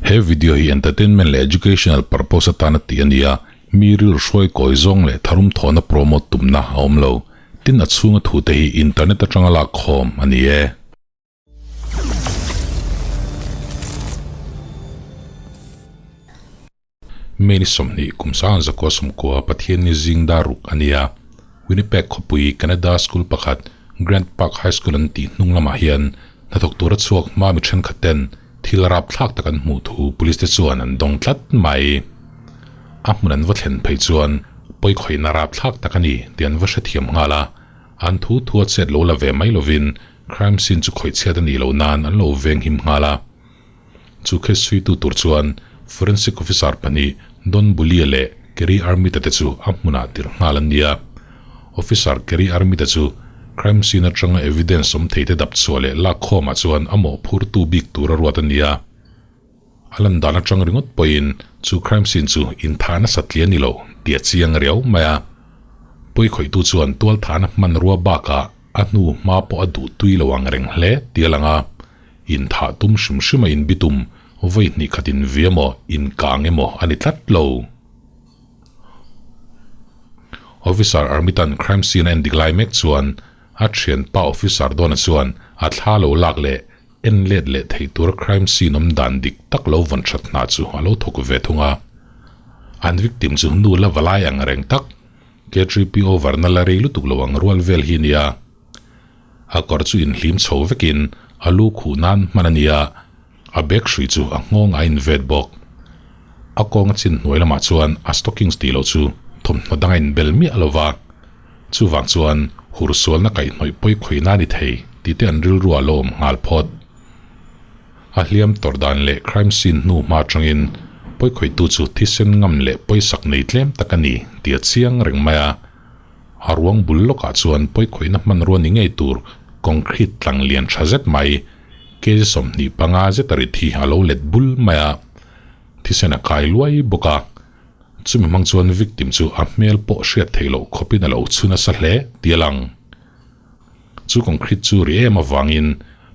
He video hi entertainment leh educational purpose atana tih a ni a, mi rilru hruai kawi zawng leh tharum thawhna promote tumna a awm lo. Tin a chhunga thute hi internet atanga lak khawm a ni e. May ni 20 kum sang zakua sawmkua Pathian ni zing dar ruk a ni a. Winnipeg khawpui Canada school pakhat Grant Park High School an tih hnung lamah hian hnathawk tura chhuak hma mi thenkhat ten thil rapthlak tak an hmuh thu police te chuan an dawng tlat mai. A hmun an va thlen phei chuan pawikhawihna rapthlak tak a ni tih an va hrethiam nghal a, an thu thu a chet lo la ve mai lovin crime scene chu khawih chhiat a nih loh nan an lo venghim nghal a. Chu case suitu tur chuan Forensic Officer pahnih Don Bulia leh Kerry Armita te chu a hmunah tirh nghal an ni a. Officer Kerry Armita chu crime scene atanga evidence awm thei te dap chhuah leh lak khawmah chuan a mawhphurtu bik tur a ruat a ni a. A lan dan atang ringawt pawhin chu crime scene chu inthah nasa tli a ni lo tih a chiang riau mai a. Pawikhawihtu chuan tualthahna hmanrua bakah a hnu hma pawh a duh tui lo ang reng hle tih a lang a. Inthah tum hrim hrim a inbitum vawi hnih khat invi emaw, inkang emaw a ni tlat lo. Officer Armitan crime scene a endik lai mek chuan a thianpa officer Dawna chuan a thla lo lak leh en let leh theih tura crime scene awm dan dik tak lo vawn that hna chu a lo thawk ve thung a. An victim chu nu la va lai ang reng tak, K3P over na la rei lutuk lo ang rual vel hi a nia. A kawr chu inhlim chho vekin a lu khuh nan hman a ni a, a bag hrui chu a nghawng a invet bawk. A kawng a chin hnuai lamah chuan a stockings tih loh chu thawmhnaw dang a inbel miah lo va, chuvang chuan hur sualna kaihhnawih pawi khawi nan i thei tih te an rilru ah lo awm nghal phawt. A hliam tawrh dan leh crime scene hnu hma atangin pawikhawihtu chu thisen ngam leh pawisak nei tlem tak a ni tih a chiang reng mai a. A ruang bul lawkah chuan pawikhawihna hmanrua ni ngei tur concrete tlang lian tha zet mai, kg 25 zet a rit hi a lo let bul mai a, thisen a kai luai bawk a. Chumi hmang chuan victim chu a hmel pawh hriat theih loh khawpin a lo chhu nasa hle tih a lang. Chu concrete chu ri em avangin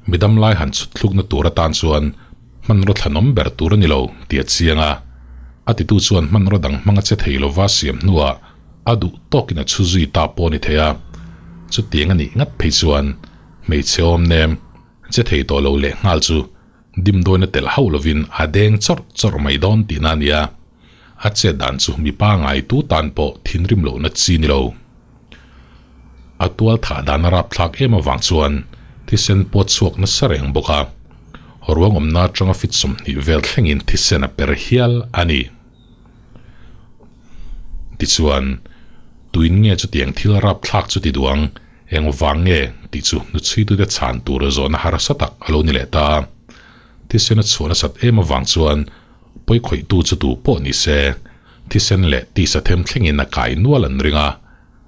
midam lai han chhut thlukna tur atan chuan hmanraw thlanawm ber tur a ni lo tih a chiang a. A titu chuan hmanraw dang hmanga che thei lova siam hnuah a duh tawkin a chhu zui ta pawh a ni thei a. Chutiang a nih ngat phei chuan hmeichhe awm nem che thei tawh lo leh nghal chu dimdawina telh hauh lovin a deng chawrh chawrh mai dawn tihna a ni a. A chet dan chu mipa ngaitu tan pawh thinrim lohna chi ni lo. A tual thah dan a rapthlak em avang chuan thisen pawt chhuak nasa reng bawk a, ruang awmna atanga fit 20 vel thlengin thisen a per hial a ni. Tichuan, tuin nge chutiang thil rapthlak chu ti duh ang, eng vang nge tih chu hnuchhuitute chhan tur zawhna harsa tak a lo ni leh ta. Thisen a chhuah nasat em avang chuan pawikhawihtu chu tu pawh ni se, thisen leh tisa them thlengin a kai nual an ring a,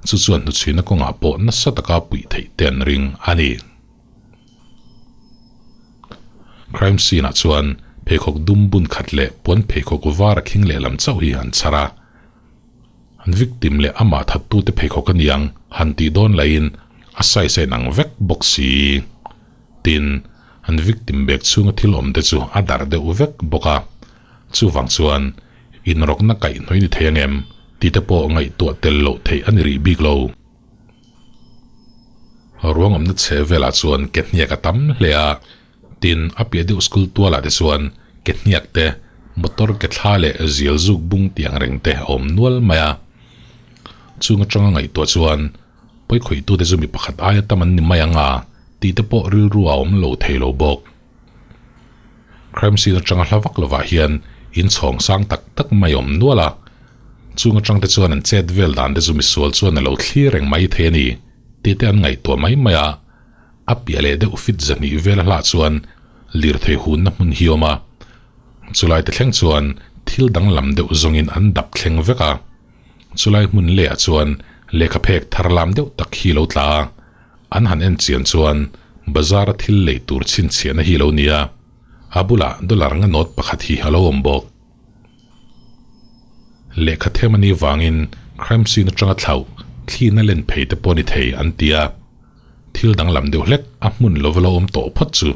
chu chuan hnuchhuina kawngah pawh nasa taka puih theih te an ring a ni. Crime scene ah chuan pheikhawk dum bun khat leh puan pheikhawk var a khing lehlam chauh hi an chhar a. An victim leh amah thattute pheikhawk a niang han tih dawn lahin a size a inang vek bawk si. Tin, an victim bag chhunga thil awm te chu a darh deuh vek bawk a. Chuvang chuan inrawkna kaihhnawih ni thei angem tih te pawh ngaihtuah tel loh theih a ni rih bik lo. Ruang awmna chhe velah chuan ke hniak a tam hle a, tin a piah deuh school tualah te chuan ke hniak te, motor ke thla leh zial zuk bung tih ang reng te a awm nual mai a. Chung atanga ngaihtuah chuan pawikhawihtu te chu mi pakhat aia tam an ni mai ang a tih te pawh rilru a awm lo thei lo bawk. Crime scene atanga hla vak lovah hian in chhawng sang tak tak mai a awm nual a, chung atang te chuan an chet vel dan te chu misual chuan a lo thlir reng mai thei a ni tih te an ngaihtuah mai mai a, a piah leh deuh fit zahnih vel a hlah chuan lirthei hunna hmun hi a awm a, chulai te thleng chuan thil danglam deuh zawngin an dap thleng vek a, chulai hmun lehah chuan lehkha phek thar lam deuh tak hi a lo tla a. An han en chian chuan bazar a thil lei tur chhinchhiahna hi lo nia, a bulah dollar nga note pakhat hi a lo awm bawk. Lehkha them a nih vangin crime scene atanga thlauh thlina len phei te pawh a ni thei an ti a, thil danglam deuh hlek a hmun lova lo awm tawh phawt chu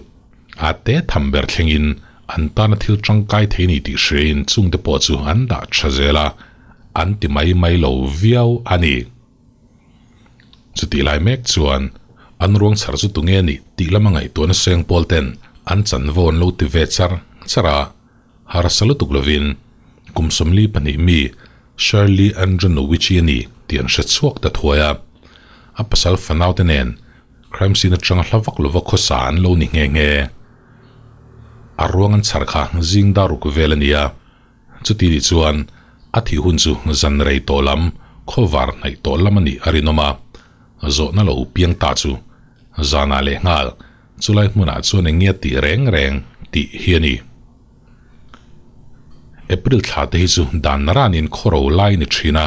a te tham ber thlengin An tana thil tangkai thei ni tih hriain chungte pawh chu an dah tha zel a, an ti mai mai lo viau a ni. Chutih lai mek chuan an ruang chhar chu tunge nih tih lama ngaihtuahna seng pawl ten an chanvo an lo ti ve char char a, harsa lutuk lovin kum 42 mi Shirley Andronowicz-i a ni tih an hre chhuak ta thuai a, a pasal fanaute nen crime scene atanga hla vak lova khawsa an lo ni nghe nghe. A ruang an chhar kha zing dar ruk vel a ni a, chuti nih chuan a thih hun chu zan rei tawh lam, khawvar hnaih tawh lam a nih a rinawm a, zawhna lo piang ta chu zanah leh nghal chulai hmunah chuan eng nge tih reng reng tih hi a ni. April thla te hi chu dan ranin khawro lai ni thin a,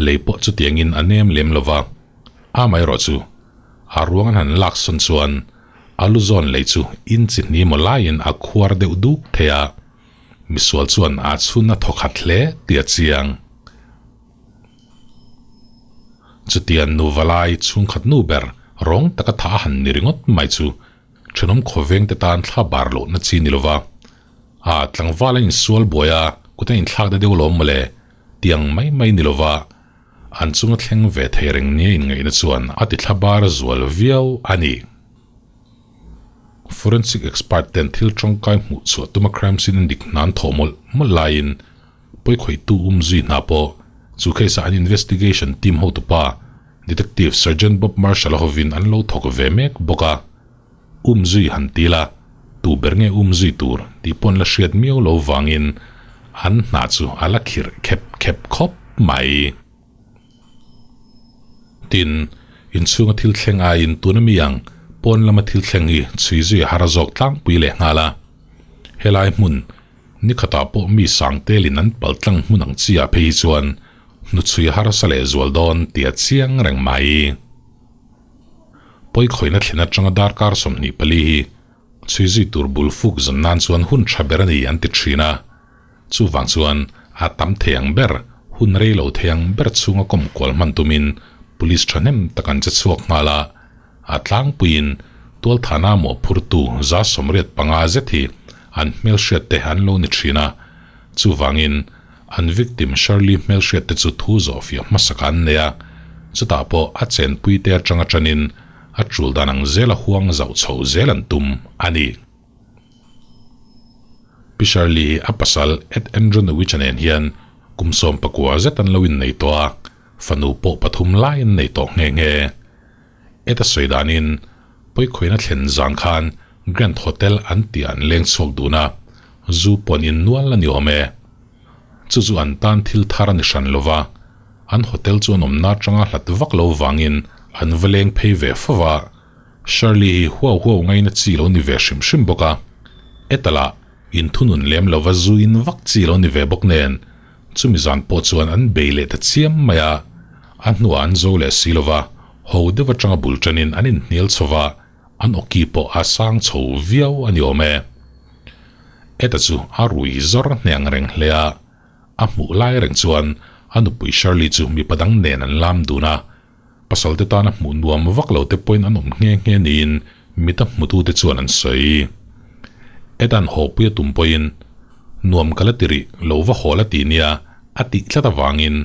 lei pawh chutiangin a nem lem lo va, amaherawhchu a ruang an han lak sawn chuan A lu zawn lei chu inchi hni maw laiin a khuar deuh duk thei a, misual chuan a chhun a thaw khat hle tih a chiang. Chutiang nuva lai chhungkhat nu ber rawng taka tha a han ni ringawt mai chu thenawm khawveng te tan thla bar lohna chi ni lova, a tlangval a insual buai a, kut a inthlak na deuh lawm mawle tiang mai mai ni lova, An chunga thleng ve thei reng nia inngaihna chuan a ti thla bar zual viau a ni. Forensic expert ten thil tangkai hmuh chhuah tuma crime scene an dik hnan thawh mawlh mawlh laiin pawikhawihtu um zui hna pawh chu case ah an investigation team hotupa Detective Sergeant Bob Marshall-a hovin an lo thawk ve mek bawk a. Um zui han ti la, tu ber nge um zui tur tih pawn la hriat miau lo vangin an hna chu a la khirh khep khep khawp mai. Tin, inchhunga thil thleng aiin tuna mi ang pawn lama thil thleng hi chhui zui a har zawk tlangpui leh nghal a. Helai hmun, nikhatah pawh mi sang telin an pal tlang hmun ang chi ah phei hi chuan hnuchhui a harsa leh zual dawn tih a chiang reng mai. Pawikhawihna thlen atanga darkar 24 hi chhui zui tur bul fuk zawn nan chuan hun tha ber a ni an ti thin a. Chuvang chuan a tam thei ang ber, hun rei lo thei ang ber chhunga kawm kual hman tumin police thahnem tak an che chhuak nghal a. A tlangpuiin tualthana mawhphurtu 85 zet hi an hmelhriat te an lo ni thin a. Chuvangin An victim Shirley hmelhriat te chu thu zawhfiah hmasak an nei a, chutah pawh a chenpui te atanga tanin a tul dan ang zela huang zauh chhoh zel an tum a ni. Pi Shirley hi a pasal Ed Andronowicz-a nen hian kum 19 zet an lo innei tawh a, fanu pawh pathum lai an nei tawh nghe nghe. Ed a sawi danin pawikhawihna thlen zan khan Grand Hotel an tih an leng chhuak dun a, zu pawn in nual a ni awm e. Chu chu an tan thil thar a ni hran lo va, an hotel chu an awmna atanga hlat vak lo vangin an va leng phei ve fo va. Shirley hi huau huau ngaina chi lo ni ve hrim hrim bawk a, Ethel-ah inthunun lem lova zu in vak chi lo ni ve bawk nen, chumi zan pawh chuan an bei leh ta chiam mai a, a hnuah an zo leh si lo va, ho deuh atanga bul tanin an inhnial chho va, An awki pawh a sang chho viau a ni awm e. Eda chu a rui zawr hneng reng hle a, a hmuh lai reng chuan a nupui Shirley chu mipa dang nen an lam dun a, pasal te tana hmuh nuam vak lo te pawhin an awm nghe nghe niin mita hmutute chuan an sawi. Eda'n hawpui a tum pawhin nuam ka la ti rih lo va haw la ti nia a tih tlat avangin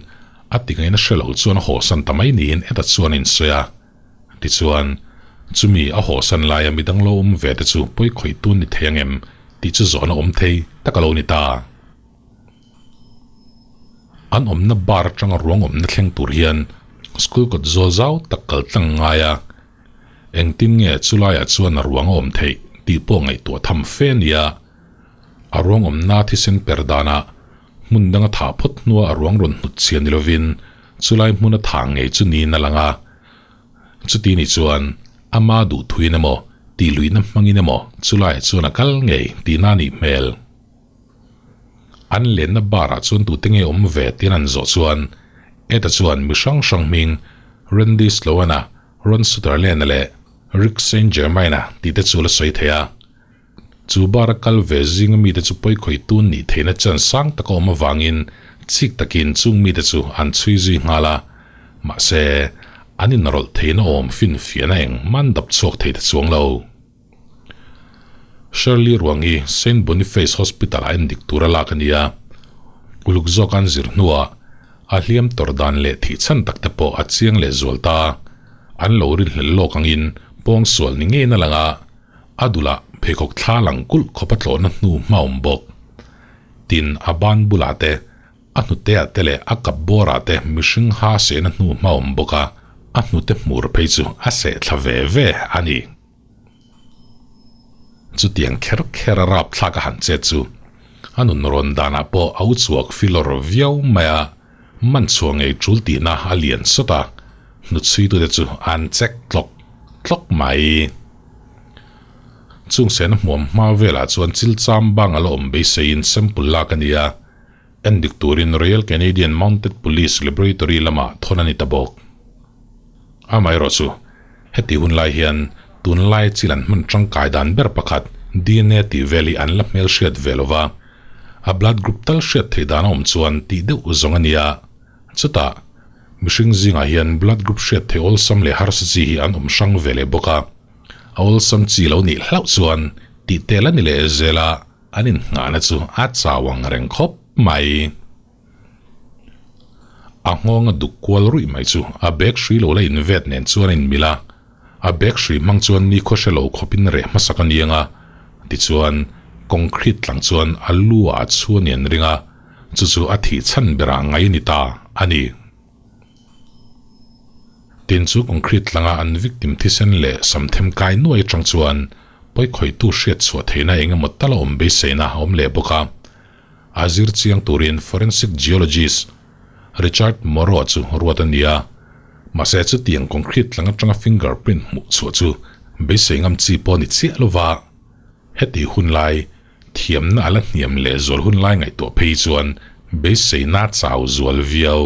a ti ngaihna hre lo chuan a hawsan ta mai niin Eda chuan a insawi a. Tichuan, chumi a hawsan laia midang lo awm ve te chu pawi khawih tun ni thei ang em tih chu zawhna awm thei tak a lo ni ta. An awmna bar atanga ruang awmna thleng tur hian school kawt zawl zau tak kal tlang ngai a, engtin nge chulaiah chuan a ruang a awm theih tih pawh ngaihtuah tham fe a ni a. A ruang awmna thisen per danah hmun danga thah phawt hnua a ruang rawn hnut chhia ni lovin chulai hmuna thah ngei chu niin a lang a. Chuti ni chuan ama duh thuin emaw tih luihna hmangin emaw chulaiah chuan a kal ngei tihna a nih hmel. An lenna bar ah chuan tute nge awm ve tiin an zawh chuan Ed-a chuan mi hrang hrang hming Randy Sloan-a, Ron Sutherland-a leh Rick Saint Germain-a tihte chu la sawi thei a. Chu bar a kal ve zinga mite chu pawikhawih tun nih theihna chance sang tak a awm avangin chik takin chung mite chu an chhui zui nghal a, mahse an inrawlh theihna awm finfiahna eng man dap chhuak thei ta chuang lo. Shirley ruang hi Saint Boniface Hospital-ah endik tura lak a ni a, uluk zawk an zir hnuah a hliam tawrh dan leh thih chhan tak te pawh a chiang leh zual ta. An lo rinhlelh lawk angin pawngsual ni ngeiin a lang a, a dulah pheikhawk thla lang kulh khawp a tlawhna hnu hma awm bawk. Tin, a ban bulah te, a hnuteah te leh a kap bawrah te mihring ha sehna hnu hma awm bawk a, a hnute hmur phei chu a seh thla ve ve a ni. Chutiang kher kher a rapthlak a han chet chu a nun rawn danah pawh a u chhuak filawr viau mai a, man chhuah ngei tul tihna a lian sawt a, hnutchhuitute chu an check tlawk tlawk mai. Chung sehna hmuam hma velah chuan chil cham bang a la awm beiseiin sample lak a ni a, endik turin Royal Canadian Mounted Police Laboratory lamah thawn a ni ta bawk. Amaherawh chu, heti hun lai hian tunlai chil an hman tangkai dan ber pakhat DNA tih vel hi an la hmelhriat ve lo va, a blood group tal hriat theih dan a awm chuan tih deuh zawng a ni a. Chutah, mihring zingah hian blood group hriat theih awlsam leh harsa chi hi an awm hrang ve leh bawk a, a awlsam chi lo nih hlauh chuan tih tel a ni leh zel a, an innghahna chu a chau ang reng khawp mai. A nghawng a duk kual ruih mai chu a bag hrui lo la invet nen chuan a inmil a, a bag hrui hmang chuan ni khaw hre lo khawpin reh hmasak a niang a, tichuan concrete tlang chuan a lu ah a chhu a ni an ring a, chu chu a thih chhan berah ngai a ni ta a ni. Tin chu concrete tlanga an victim thisen leh samthem kai nuai atang chuan pawikhawihtu hriat chhuah theihna eng emaw tal a awm beiseina a awm leh bawk a. A zir chiang turin forensic geologist Richard Morrow chu ruat a ni a, mahse chutiang concrete tlang atanga fingerprint hmuh chhuah chu beisei ngam chi pawh a ni chiah lova, heti hun lai thiamna a la hniam leh zual hun lai ngaihtuah phei chuan beiseina chau zual viau.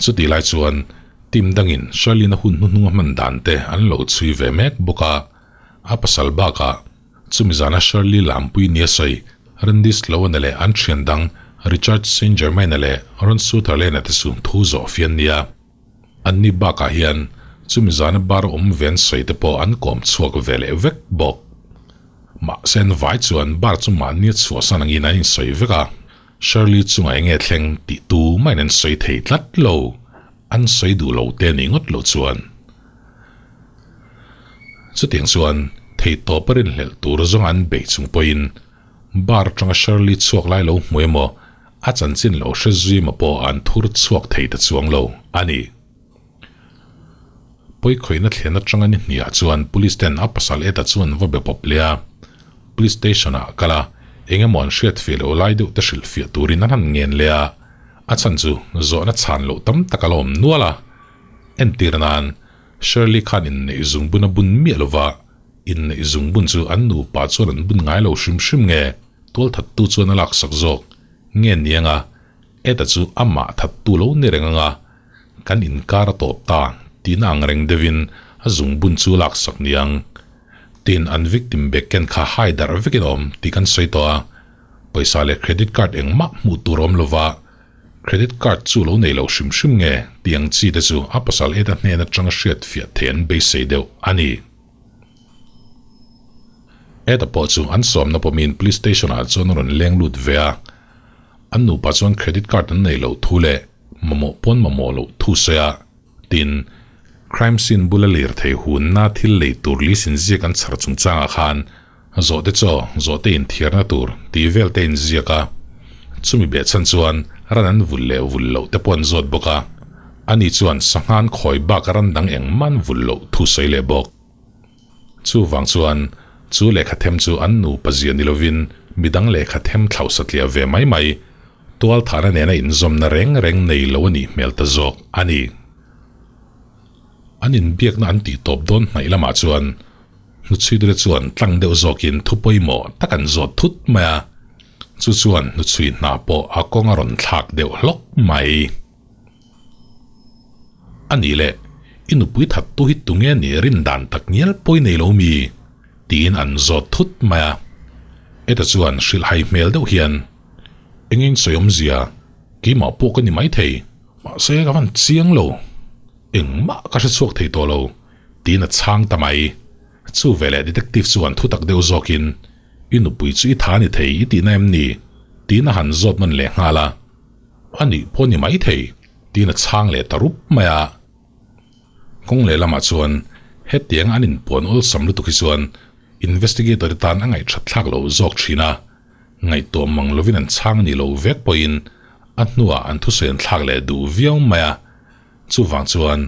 Chutih lai chuan team dangin Shirley-na hun hnuhnung a hman dan te an lo chhui ve mek bawk a, a pasal bakah Chumi zana Shirley Lampui nia sawi Randy Sloan-a leh an thian dang Richard Saint Germain-a leh Ron Sutherland-a te chu thu zawh fian nia. Anni bakah hian chumi zana bar awm ve an sawi te pawh an kawm chhuak ve leh vek bawk. Mahse an vai chuan bar chu mahni a chhuahsan angin an insawi vek a, Shirley chungah enge thleng tih tu mahin an sawi thei tlat lo, an sawi duh lo te ni ngawt lo chuan. Chutiang chuan thei tawp a rinhlelh tur zawng an beih chung pawhin bar atanga Shirley chhuak lai lo hmu emaw a chanchin lo hre zui emaw pawh an thur chhuak thei ta chuang lo a ni. Pawikhawihna thlen atanga ni hniah chuan police ten a pasal Ed-a chu an va be pawp leh a, police station ah a kal a, eng emaw an hriat fiah loh lai deuh te hrilh fiah turin an han ngen leh a, a chhan chu zawhna chhan loh tam tak a la awm nual a. Entir nan, Shirley khan inneih zungbun a bun miah lova, inneih zungbun chu an nupa chuan an bun ngai lo hrim hrim nge, tualthattu chuan a laksak zawk nge niang a, Ed-a chu amah thattu lo ni reng anga, kan inkar a tawp ta tihna ang reng deuhin a zungbun chu a laksak niang. Tin, an victim bag ken kha hai darh vekin a awm tih kan sawi tawh a, pawisa leh credit card engmah hmuh tur a awm lova, Credit card chu lo nei lo hrim hrim nge tih ang chi te chu a pasal Ed-a hnen atanga hriat fiah thei an beisei deuh a ni. Ed-a pawh chu an sawmna pawmin police station ah chuan a rawn leng lut ve a, an nupa chuan credit card an nei loh thu leh mamawh pawn mamawh loh thu sawi a, tin, crime scene bula lirthei hunna thil lei tur list inziak an chhar chungchangah khan Zawhte chaw, zawhte inthiarna tur tih vel te inziak a, chumi behchhan chuan ran an vul leh vul loh te pawh an zawt bawk a, ani chuan sanghan khawi bak ran dang engmah an vul loh thu sawi leh bawk. Chuvang chuan chu lehkha them chu an nupa zia ni lovin midang lehkha them thlauh satliah ve mai mai, tualthahna nena inzawmna reng reng nei lo a nih hmel ta zawk a ni. An inbiakna an tih tawp dawn hnaih lamah chuan Hnuchhuidure chuan tlang deuh zawkin thu pawimawh tak an zawt thut mai a, chu chuan hnuchhui hna pawh a kawng a rawn thlak deuh hlawk mai. A nih leh, i nupui thattu hi tunge nih rin dan tak ngial pawi nei lo mi? tiin an zawt thut mai a. Eta chuan hrilhhai hmel deuh hian, Engin sawi awmzia, keimah pawh ka ni maithei, mahse ka van chiang lo, engmah ka hre chhuak thei tawh lo. Tiin a chhang ta mai. Chu veleh detective chuan thutak deuh zawkin, I nupui chu i tha ni thei i tihna em ni? tiin a han zawt nawn leh nghal a. A nih pawh ni mai thei, tiin a chhang leh ta rup mai a. Kawng lehlamah chuan hetiang an inpuan awlsam lutuk hi chuan investigator te tan a ngaihthat thlak loh zawk thin a, ngaihtuah mang lovin an chhang ni lo vek pawhin a hnuah an thusawi an thlak leh duh viau mai a. Chuvang chuan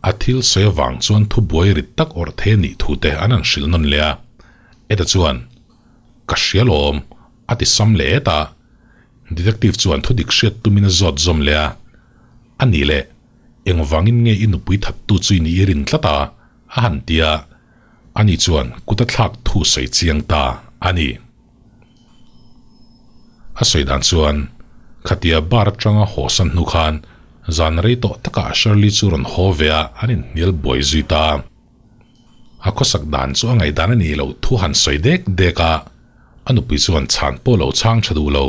a thil sawi avang chuan thubuai rit tak awrh thei a nih thu te an han hrilh nawn leh a. Eta chuan, Ka hria lawm, a ti sam leh et a. Detective chuan thudik hriat tumin a zawt zawm leh a. A nih leh, engvangin nge i nupui thattu chu i nih i rin tlat a? a han ti a. Ani chuan kut a thlak thu sawi chiang ta a ni. A sawi dan chuan, khatia bar atanga haw san hnu khan zan rei tawh takah Shirley chu rawn haw ve a, an inhnial buai zui ta. A khawsak dan chu a ngaihdan a nih loh thu han sawi dek dek a, a nupui chuan chhan pawh lo chhang tha duh lo.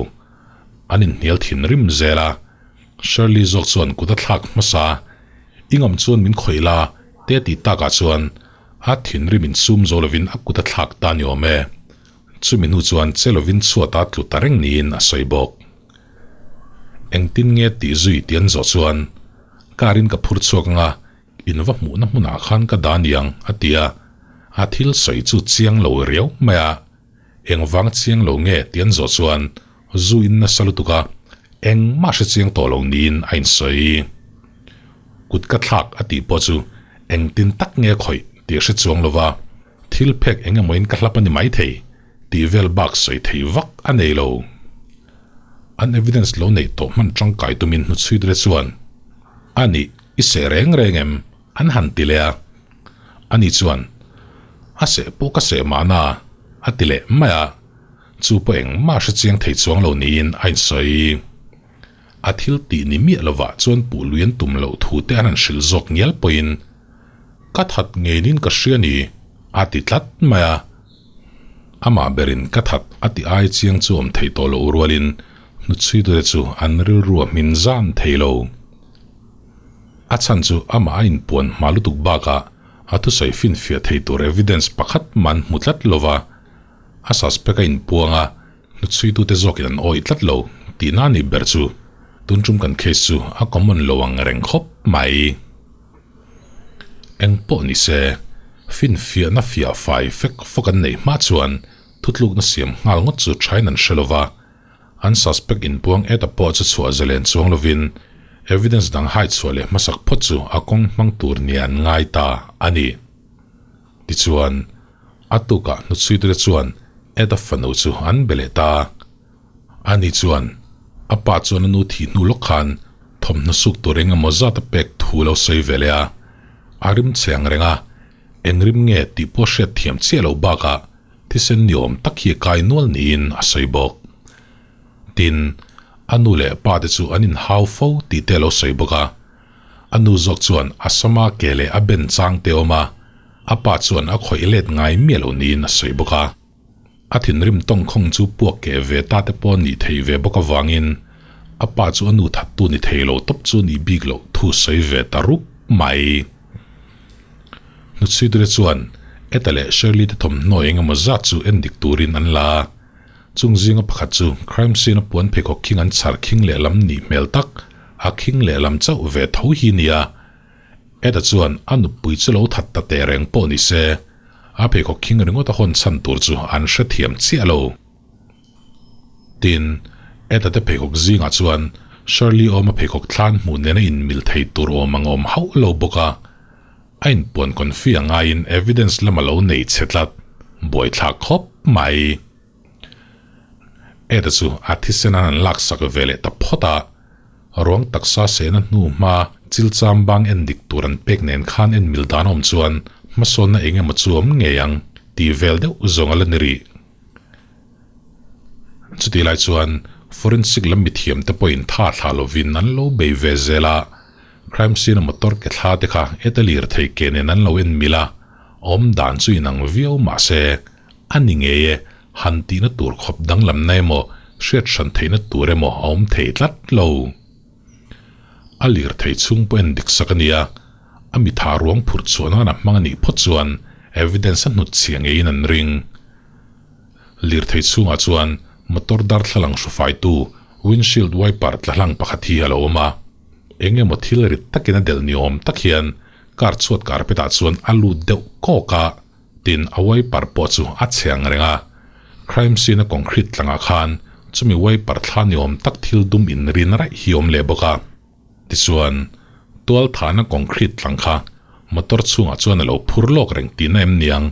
An inhnial thinrim zel a, Shirley zawk chuan kut a thlak hmasa, I ngam chuan min khawih la, te a tih takah chuan a thinrim insum zo lovin a kut a thlak ta ni awm e. Chumi hnu chuan che lovin chhuata tlu ta reng niin a sawi bawk. Engtin nge tih zui tih an zawh chuan, Car in ka phur chhuak anga, in va hmuhna hmunah khan ka dah niang, a ti a. A thil sawi chu chiang lo riau mai a. Engvang chiang lo nge tih an zawh chuan zu in nasa lutuk a, engmah hre chiang tawh lo niin a insawi. Kut ka thlak a tih pawh chu engtin tak nge khawih tih hre chuang lova, thil phek eng emawin ka hlap a ni maithei tih vel bak sawi thei vak a nei lo. An evidence lo neih tawh hman tangkai tumin hnuchhui te chuan, A nih, i seh reng reng em? an han ti leh a. Ani chuan, A seh pawh ka seh mahna, a ti leh mai a. Chu pawh engmah hre chiang thei chuang lo niin a insawi. A thil tih ni miah lovah chuan puh lui an tum loh thu te an han hrilh zawk ngial pawhin, Ka that ngeinin ka hria ni, a ti tlat mai a. Amah berin ka that a ti ai chiang chu awm thei tawh loh rualin hnuchhuitute chu an rilru a hmin zan thei lo. A chhan chu amah a inpuan hma lutuk bakah a thusawi finfiah thei tur evidence pakhat man hmu tlat lova, a suspect a inpuang a, hnuchhuitute zawkin an awih tlat lo tihna a nih ber chu tun tum kan case chu a common lo ang reng khawp mai. Eng pawh ni se, finfiahna fiah fai fek fawk an neih hma chuan thutlukna siam nghal ngawt chu thain an hre lova, an suspect inpuang eta pawh chu chhuah zalen chuang lovin evidence dang hai chhuah leh hmasak phawt chu a kawng hmang tur nia an ngai ta a ni. Tichuan, a tukah hnuchhuitute chuan Ed-a fanu chu an be leh ta. Ani chuan, a pa chuan a nu thih hnu lawk khan thawmhnaw suk tur eng emaw zat a pek thu lo sawi ve leh a. A rim che ang reng a, eng rim nge tih pawh hriat thiam chiah loh bakah thisen ni awm tak hi a kai nual niin a sawi bawk. Tin, a nu leh pa te chu an inhau fo tih te a lo sawi bawk a. A nu zawk chuan a sama ke leh a ben chang te awm a, a pa chuan a khawih let ngai miah lo niin a sawi bawk a. A thinrim tawngkhawng chu puak keh ve ta te pawh nih theih ve bawk avangin a pa chu a nu thattu ni thei lo tawp chu nih bik loh thu sawi ve ta rup mai. Hnuchhuitute chuan Etta leh Shirley te thawmhnaw eng emaw zat chu en dik turin an la a. Chung zinga pakhat chu crime scene a puan pheikhawk khing an chhar khing lehlam nih hmel tak, a khing lehlam chauh ve tho hi nia. Etta chuan a nupui chu lo that ta teh reng pawh ni se, a pheikhawk khing ringawt a hawn chhan tur chu an hrethiam chiah lo. Tin, Etta te pheikhawk zingah chuan Shirley awma pheikhawk thlan hmuh nena inmil thei tur awm ang awm hauh lo bawk a. A inpuan confi a ngaiin evidence lam a lo nei chhe tlat, buaithlak khawp mai. Etta chu a thisen an han laksak ve leh ta phawt a, ruang taksa sehna hnu hma chil cham bang en dik tur an pek nen khan en mil dan awm chuan hmasawnna eng emaw chu awm ngei ang tih vel deuh zawng a la ni rih. Chutih lai chuan forensic lam mithiam te pawhin tha thlah lovin an lo bei ve zel a, crime scene a motor ke thla te kha eta lir thei ke nen an lo en mil a, awm dan chu inang viau mahse a ni ngei e, han tihna tur khawp danglamna emaw hriat hran theihna tur emaw a awm thei tlat lo. A lir thei chhung pawh en dik sak a nia, a mitha ruang phurh chhuah nan a hmang a nih phawt chuan. evidence a hnut chhiah ngeiin an ring. Lirthei chhungah chuan motor darthlalang hrufaitu windshield wiper tla hlang pakhat hi a lo awm a. Eng emaw thil rit takin a delh ni awm tak hian car chhuat carpet ah chuan a lut deuh kawk a, tin a wiper pawh chu a chhe ang reng a. Crime scene a concrete tlangah khan chumi wiper thla ni awm tak thil dum inrin raih hi awm leh bawk a. Tichuan, tual thahna concrete tlang kha motor chhungah chuan a lo phur lawk reng tihna em niang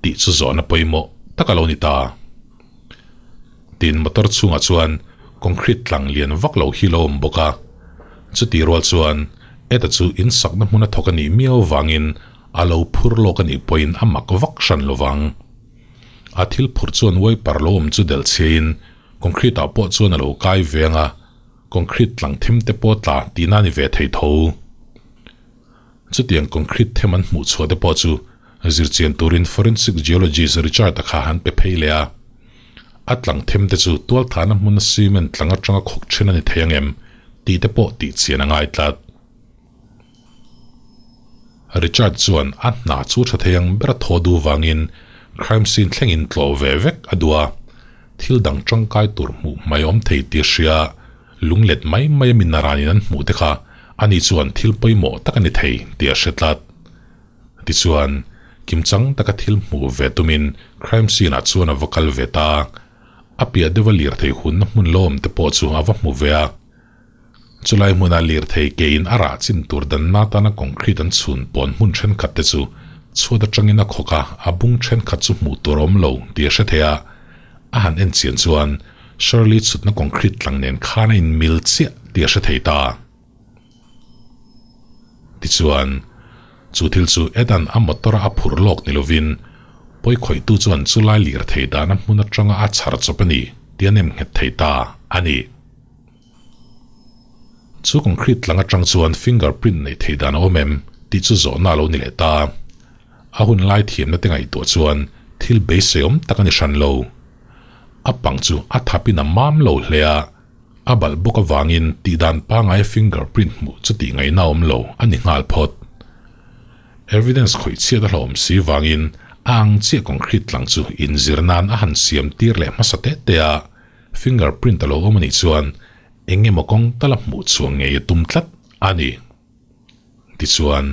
tih chu zawhna pawimawh tak a lo ni ta. Tin, motor chhungah chuan concrete tlang lian vak lo hi lo awm bawk a. Chutih rual chuan Ed-a chu in sakna hmun a thawk a nih miau vangin a lo phur lawk a nih pawhin a mak vak hran lo vang. A thil phurh chuan wiper lo awm chu delh chhiain concrete ah pawh chuan a lo kai veng a. Concrete tlang them te pawh tla tihna a ni ve thei tho. Chutiang concrete them an hmuh chhuah te pawh chu zirchian turin forensic geologist Richard-a kha an pe phei leh a. A tlang them te chu tualthahna hmuna cement tlang atanga khawk then a ni thei ang em tih te pawh tihchian a ngai tlat. Richard chuan a hna chu tha thei ang ber a thaw duh vangin crime scene thlengin tlawh ve vek a duh a, thil dang tangkai tur hmuh hmai awm thei tih a hria, lunglet mai mai a min aranin an hmuh te kha ani chuan thil pawimawh tak a ni thei tih a hre tlat. Tichuan, kimchang taka thil hmuh ve tumin crime scene ah chuan a va kal ve ta. A piah deuha lirthei hunna hmun la awm te pawh chu a va hmu ve a. Chulai hmuna lirthei kein a rah chin tur danna atana concrete an chhun pawn hmun thenkhat te chu chhuat atangin a khawk a, a bung thenkhat chu hmuh tur a awm lo tih a hre thei a. A han en chian chuan Shirley chhutna concrete tlang nen khan a inmil chiah tih a hre thei ta. Tichuan, chu thil chu Edan a motor-a a phurh lawk ni lovin pawikhawihtu chuan chulai lirthei dahna hmun atanga a chhar chawp a ni tih a nem nghet thei ta a ni. Chu concrete tlang atang chuan fingerprint neih theih dan a awm em tih chu zawhna a lo ni leh ta. A hun lai thiamna te ngaihtuah chuan thil beiseiawm tak a ni hran lo. A pang chu a thapin a mam lo hle a, a balh bawk avangin tihdan pangaia fingerprint hmuh chu tih ngaihna a awm lo a ni nghal phawt. Evidence khawih chhiat a hlawm si vangin a ang chiah concrete tlang chu inzir nan a han siam tir leh hmasa teh teh a, Fingerprint a lo awm a nih chuan eng emaw kawng tala hmuh chhuah ngei a tum tlat a ni. Tichuan,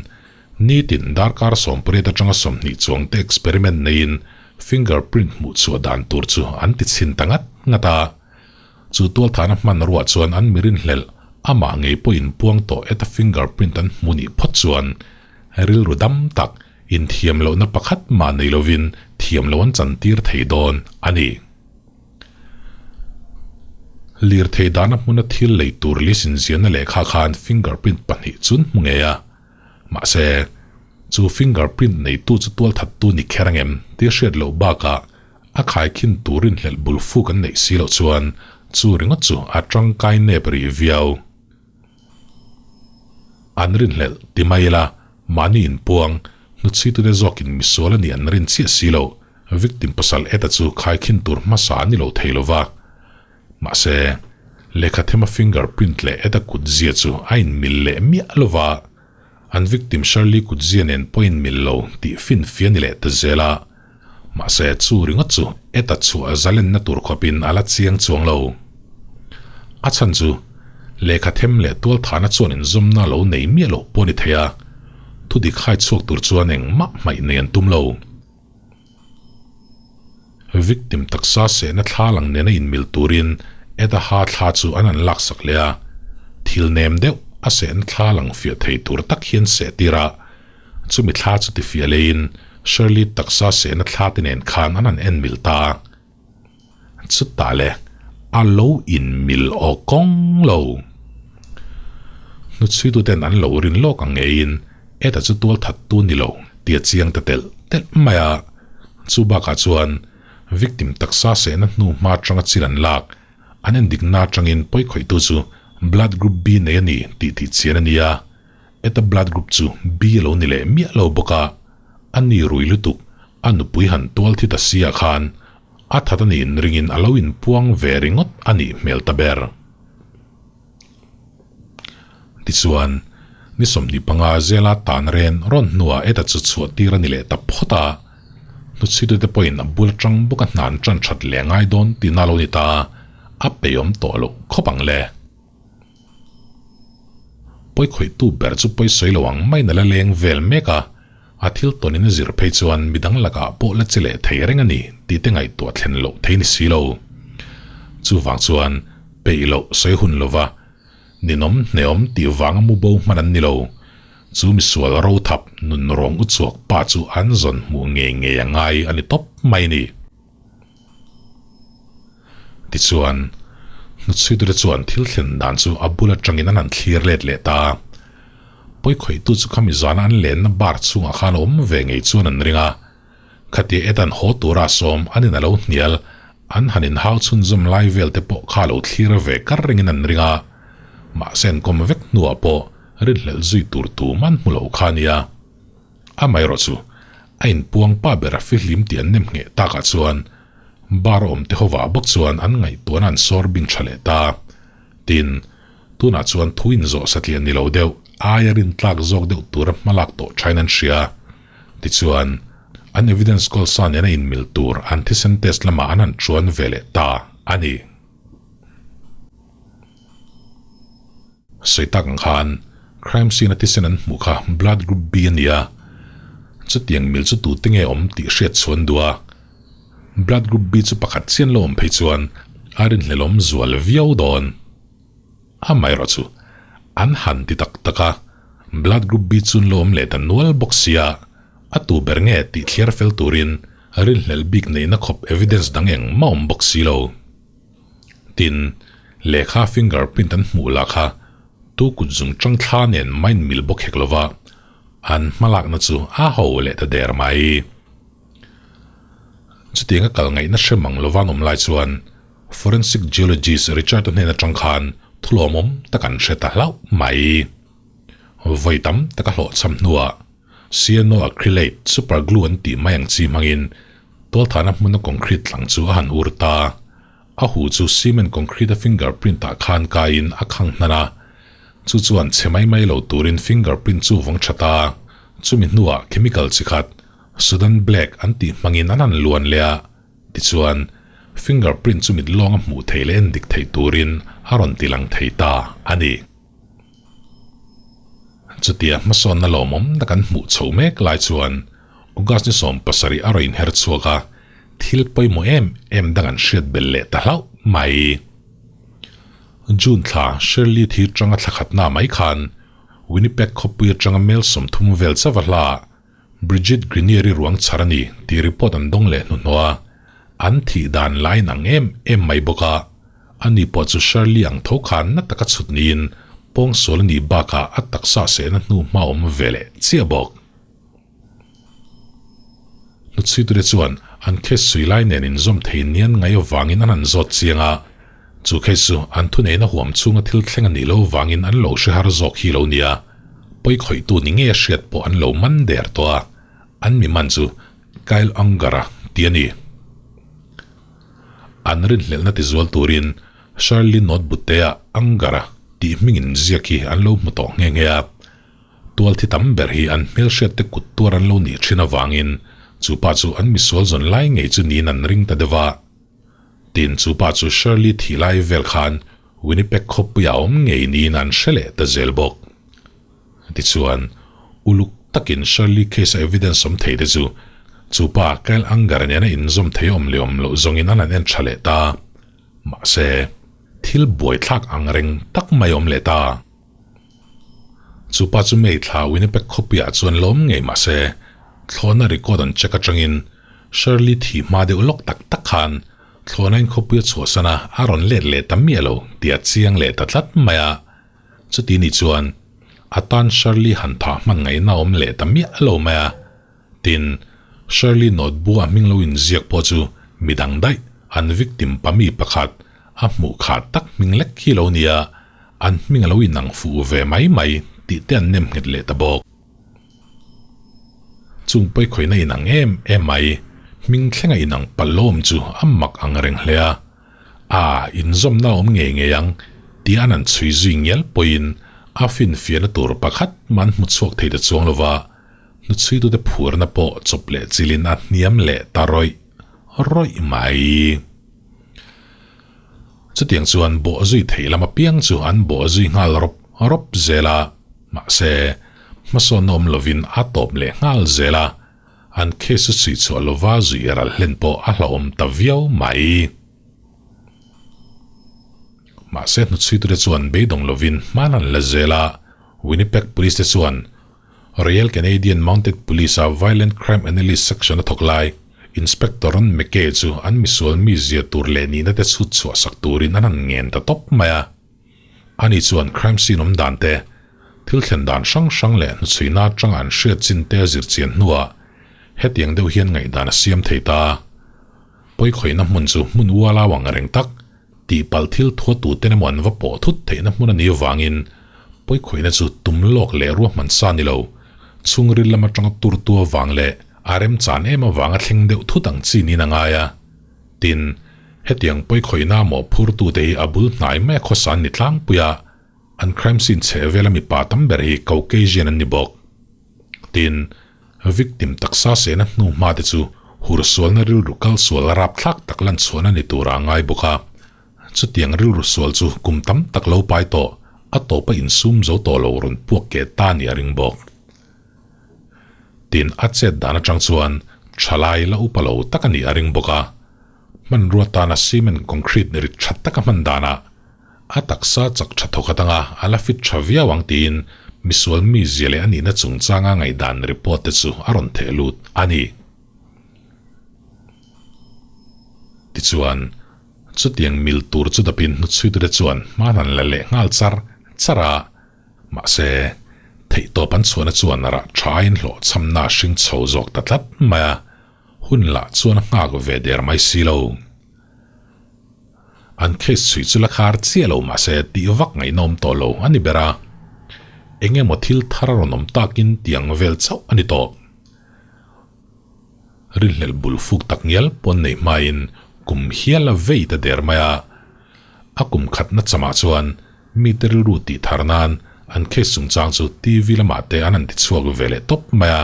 nitin darkar 18 atanga 20 chuang te experiment neiin fingerprint hmuh chhuah dan tur chu an ti chhin ta ngat ngat a. Chu tualthahna hmanruah chuan an mirinhlelh amah ngei pawhin puang tawh eta fingerprint an hmu nih phawt chuan rilru dam tak inthiam lohna pakhat mah nei lovin thiam lo an chantir thei dawn a ni. Lirthei dahna hmuna thil lei tur list inziahna lehkha khan fingerprint pahnih chun hmu ngei a. Mahse, chu fingerprint neitu chu tualthattu ni kher angem tih hriat loh bakah a khaikhin tur rinhlelh bul fuk an neih si loh chuan chu ringawt chu a tangkai nep rih viau. An rinhlelh ti mai ila mahni inpuang hnuchhitute zawkin misual a nih an rin chiah si loh. Victim pasal Ed-a chu khaikhin tur hmasa a ni lo thei lo va. Mahse, lehkha thema fingerprint leh Ed-a kutzia chu a inmil leh miah lo va. An victim Shirley kutzia nen pawh inmil lo tih finfia ni leh ta zel a. Mahse, chu ringawt chu Ed-a chhuah zalenna tur khawpin a la chiang chuang lo. A chhan chu, lehkha them leh tualthahna chuan inzawmna lo nei miah loh pawh a ni thei a, thudik hai chhuak tur chuan engmah hmaih nei an tum lo. Victim taksa sehna thla lang nena inmil turin Ed-a ha thla chu an han laksak leh a, thil nem deuh a sehna thla lang fiah thei tur tak hian seh tir a, chumi thla chu tifiah leiin Shirley taksa sehna thla te nen khan an han en mil ta a. Chutah le a lo inmil aw kawng lo. Hnuchhuituten an lo rin lawk ang ngeiin Ed-a chu tual that tu ni lo tih a chiang ta telh telh mai a. Chu bakah chuan victim taksa sehna hnu hma atanga chil an lak, an endikna atangin pawikhawihtu chu blood group B nei a ni tih tih chian a ni a. Ed-a blood group chu B a lo ni leh miah lo bawk a, a ni rui lutuk a nupui han tual thi ta si ah khan a that a niin ringin a lo inpuang ve ringawt a nih hmel ta ber. Tichuan, ni 25 zela tan ren rawn hnuah Ed-a chu chhuah tir a ni leh ta phawt a. Hnuchhuitute pawhin a bul atang bawka hna an tan that leh ngai dawn tihna lo ni ta, a peihawm tawh loh khawp ang le. Pawikhawihtu ber chu pawisawi lo ang maiin a la leng vel mek a, a thil tawnin a zir phei chuan midang lakah pawh la che leh thei reng a ni tih te ngaihtuah thlen loh thei ni si lo. Chuvang chuan peih loh sawi hun lova ninawm hneawm tih vanga mu bo hman an ni lo. Chu misual rothap nunrawng uchuak pa chu an zawn hmuh ngei ngei a ngai a ni tawp mai ni. Tichuan, hnuchhuitute chuan thil thlen dan chu a bul atangin an han thlir let leh ta a. Pawikhawihtu chu khami zana an lenna bar chhungah khan a awm ve ngei chuan an ring a. Khatia Ethan haw tura sawm an in a lo hnial, an han inhau chhunzawm lai vel te pawh kha a lo thlir ve kar rengin an ring a. Mahse an kawm vek hnuah pawh rinhlelh zui tur tum an hmu lo kha a nia. Amaherawh chu, a inpuang pa ber a fihlim tih an nem ngheh takah chuan bar awm te hovah bawk chuan an ngaihtuahna an sawr bing tha leh ta. Tin, tunah chuan thu inzawh satliah ni lo deuh, aia rintlak zawk deuh tura hmalak tawh thain an hria. Tichuan, an evidence kawl sa nena inmil tur an thisen test lamah an han chuan ve leh ta a ni. Sawi tak ang khan crime scene a thisen an hmuh kha blood group B a ni a, chutiang mil chu tute nge awm tih hriat chhuan duh a, blood group B chu pakhat chian lo awm phei chuan a rinhlelawm zual viau dawn. Amaherawh chu an han ti tak tak a, blood group B chu an lo awm leh ta nual bawk sia, a tu ber nge tih thliar fel turin rinhlelh bik neihna khawp evidence dang engmah awm bawk si lo. Tin, lehkha finger print an hmuh lah kha tu kut zung chang thla nen main mil bawk hek lova, an hmalakna chu a ho leh ta der mai. Chutianga kal ngaihna hre mang lova an awm lai chuan Forensic Geologist Richard-a hnen atang khan thulawmawm tak an hre ta hlauh mai. Vawi tam tak a hlawhchham hnuah Cyanoacrylate super glue an tih mai ang chi hmangin Tualthahna hmuna concrete tlang chu a han ur ta. A huh chu cement concrete a finger print ah khan kaiin a khang hnan a. Chu chuan chhe mai mai lo turin finger print chu vawng tha ta. Chumi hnuah chemical chi khat, Sudan black an tih hmangin an han luan leh a. Tichuan, finger print chu mit lawnga hmuh theih leh en dik theih turin a rawn ti lang thei ta a ni. Chutia hmasawnna lawmawm tak an hmuh chho mek lai chuan August ni 70 a rawn inher chhuak a, thil pawimawh em em dang an hriat belh leh ta hlauh mai. June thla Shirley thi tanga thla khatna mai khan Winnipeg khawpui atanga mel 30 vel chauh a hla Brigitte Grenier-i ruang chhar a ni tih report an dawng leh hnuhnawh a, an thih dan la inang em em mai bawk a, ani pawh chu Shirley ang tho khan na taka chhut niin pawngsual a nih bakah a taksa sehna hnu hma awm ve leh chiah bawk. Hnuchhuitute chuan an case sui lai nen inzawm thei nian ngai avangin an han zawt chiang a, chu case chu an thuneihna huam chhunga thil thleng a nih loh avangin an lo hre har zawk hi lo nia. Pawikhawihtu ni nge hriat pawh an lo man der tawh a, an mi man chu Kyle Unger-a ti a ni. An rinhlelhna tizual turin Shirley Notbutte-a Unger-a tih hmingin ziak hi an lo hmu tawh nghe nghe a. Tual thi tam ber hi an hmelhriatte kut tuar an lo nih thin avangin chu pa chu an misual zawn lai ngei chu niin an ring ta deuh a. Tin, chu pa chu Shirley thih lai vel khan Winnipeg khawpuia awm ngei niin an hre leh ta zel bawk. Tichuan, uluk takin Shirley case a evidence awm thei te chu chu pa Kyle Unger nena inzawm thei awm leh awm loh zawngin an han en tha leh ta. Mahse, thil buaithlak ang reng tak mai awm leh ta. Chu pa chu May thla Winnipeg khawpuiah chuan lawm ngei mahse, thlawhna record an check atangin Shirley thi hma deuh lawk tak tak khan Thlawhnain khawpui a chhuahsan a, a rawn let leh ta miah lo tih a chiang leh ta tlat mai a. Chuti ni chuan a tan Shirley han thah hman ngaihna awm leh ta miah lo mai a. Tin, Shirley notebook a hming lo inziak pawh chu midang daih, an victim pami pakhat a hmuh khah tak hming lek hi lo nia, an hming a lo inang fuh ve mai mai tih te an nem nghet leh ta bawk. Chung pawikhawihna inang em em mai, hming thlenga inang palawm chu a mak ang reng hle a. A, inzawmna a awm ngei ngei ang, tia an han chhui zui ngial pawhin a finfiahna tur pakhat mah an hmu chhuak thei ta chuang lo va. Hnuchhuitute phurna pawh chawp leh chilin a hniam leh ta rawih rawih mai. Chutiang chuan bawh zui theih lam apiang chu an bawh zui nghal rawp rawp zel a, mahse, hmasawnna awm lovin a tawp leh nghal zel a, an case chu chhui chhuah lova zui ral hlen pawh a hlauhawm ta viau mai. Mahse, hnuchhuitute chuan beidawng lovin hman an la zel a, Winnipeg Police te chuan Royal Canadian Mounted Police-a Violent Crime Analyst Section-a thawk lai, Inspector Ron McKay chu an misual mizia tur leh nihna te chhut chhuah sak turin an han ngen ta tawp mai a. Ani chuan crime scene awm dan te, thil thlen dan hrang hrang leh hnuchhuina atanga an hriat chin te a zir chian hnuah hetiang deuh hian ngaihdan a siam thei ta. Pawikhawihna hmun chu hmun ualau ang reng tak, Tihpalh thil thuatuten emaw an va pawh thut theihna hmun a nih avangin pawikhawihna chu tum lawk leh ruahman sa ni lo, chhungril lam atanga turtu avang leh a remchan em avanga thleng deuh thut ang chi niin a ngai a. Tin, hetiang pawikhawihna mawhphurtute hi a bul hnai mai a khawsa an ni tlangpui a, an crime scene chheh vela mipa tam ber hi Caucasian an ni bawk. Tin, victim taksa sehna hnu hma te chu hursualna rilru kal sual rapthlak tak lan chhuahna ni tura a ngai bawk a. Chutiang rilru sual chu kum tam tak lo pai tawh, a tawpa insum zo tawh lo rawn puak keh ta nih a ring bawk. Tin, a chet dan atang chuan thalai la upa lo tak a nih a ring bawk a. Hmanrua tana cement concrete rit tha taka hman danah A taksa chak tha thawk atanga a la fit tha viau ang tiin misual mizia leh a nihna chungchanga ngaihdan report te chu a rawn theh lut a ni. Tichuan, chutiang mil tur chu dapin hnuchhuitute chuan hma an la leh nghal char char a, mahse, theihtawp an chhuahna chuan rah thain hlawhchhamna a hring chho zawk ta tlat mai a, hun lah chuan a nghak ve der mai si lo. An case chhui chu la khar chiah lo mahse tih vak ngaihnawm tawh lo a ni ber a, eng emaw thil thar a rawn awm takin tiang vel chauh a ni tawh. Rinhlelh bul fuk tak ngial pawn nei hmain kum hial a vei ta der mai a, a kum khatna chamah chuan mite rilru tih thar nan an case chungchang chu TV lamah te an han ti chhuak ve leh tawp mai a.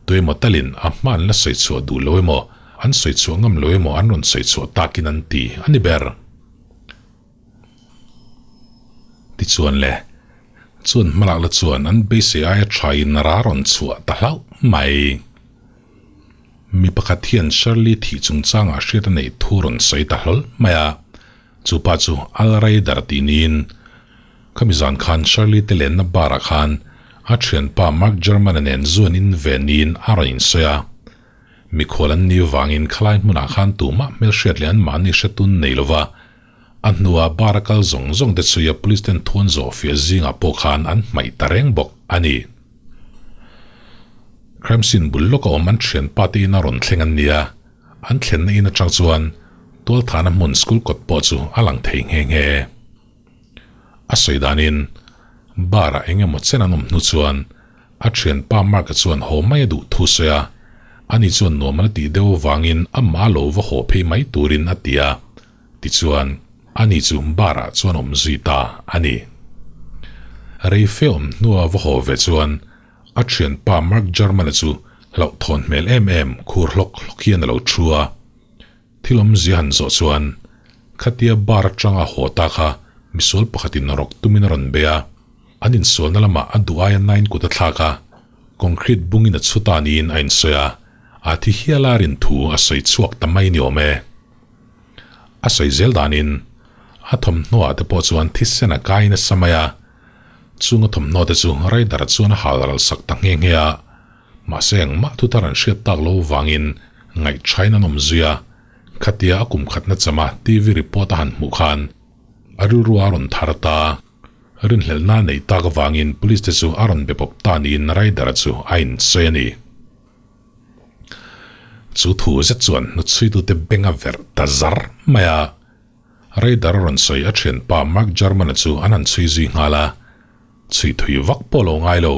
Tuemaw talin a hma an la sawi chhuah duh lo emaw, an sawi chhuah ngam lo emaw an rawn sawi chhuah takin an ti a ni ber. Tichuan le, chuan hmalak la chuan an beisei aia thain ra rawn chhuah ta hlauh mai. Mi pakhat hian Shirley thih chungchangah hriat a neih thu rawn sawi ta hlawl mai a, chu pa chu Al Ryder tih niin Khami zan khan Shirley te lenna bar ah khan a thianpa Mark German-a nen zuan in ve niin a rawn insawi a. Mikhual an ni vangin khalai hmunah khan tumah hmelhriat leh anmahni hretun nei lova a hnua bar a kal zawng zawng te chhuia police ten thuan zawh fiah zingah pawh khan an hmaih ta reng bawk a ni. Crime scene bul lawka awm an thianpa te in a rawn thleng an nia, an thlenna in atang chuan tualthahna hmun school kawt pawh chu a lang thei nghe nghe. A sawi danin bar-ah eng emaw chen an awm hnu chuan a thianpa Mark-a chuan haw mai a duh thu sawi a, ani chuan nuam an la tih deuh avangin amah lo va haw phei mai turin a ti a, tichuan ani chu bar-ah chuan awm zui ta a ni. Rei fe awm hnua va haw ve chuan a thianpa Mark German-a chu hlauhthawn hmel em em khur hlawk hlawk hian a lo thu a. Thil awmzia han zawh chuan khatia bar atanga haw ta kha misual pakhatin rawk tumin a rawn bei a, an insualna lamah a duh aia nain kut a thlak a, concrete bungin a chhu ta niin a insawi a, a thi hial a rin thu a sawi chhuak ta mai ni awm e. A sawi zel danin a thawmhnaw ah te pawh chuan thisen a kai nasa mai a, chung a thawmhnaw te chu rider chuan a hal ral sak ta nghe nghe a, Mahse engmah thu thar an hriat tak lo vangin ngaihṭhain an awm zui a, khatia a kum khatna chama TV report a han hmuh khan a rilru a rawn thar ta. Rinhlelhna a neih tak avangin police te chu a rawn be pawp ta niin Ryder-a chu a insawi a ni. Chu thu zet chuan hnuchhuitute beng a verh ta zar mai a. Ryder a rawn sawi a thianpa Mark German-a chu an han chhui zui nghal a. Chhui thui vak pawh lo ngai lo,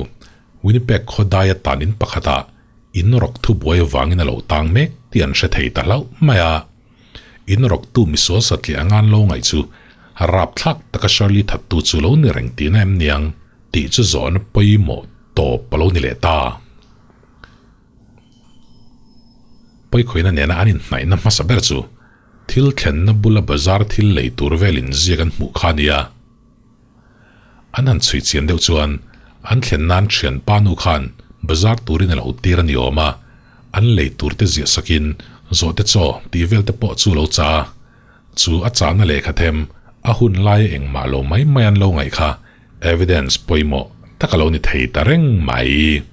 Winnipeg khaw daia tan in pakhatah in rawk thu buai avangin a lo tang mek tih an hre thei ta hlauh mai a. In rawktu misual satliah anga an lo ngaih chu rapthlak taka Shirley thattu chu lo ni reng tihna em niang tih chu zawhna pawimawh tawp a lo ni leh ta. Pawikhawina nena an inhnaihna hmasa ber chu thil thlenna bula bazar thil lei tur vel inziak an hmuh kha a nia. An han chhui chian deuh chuan an thlen nan thianpa nu khan bazar turin a lo tir a ni awm a, an lei tur te ziah sakin zawhte chaw tih vel te pawh chu lo chah a, chu a chahna lehkha them a hun laia engmah lo mai mai an lo ngaih kha evidence pawimawh tak a lo ni thei ta reng mai.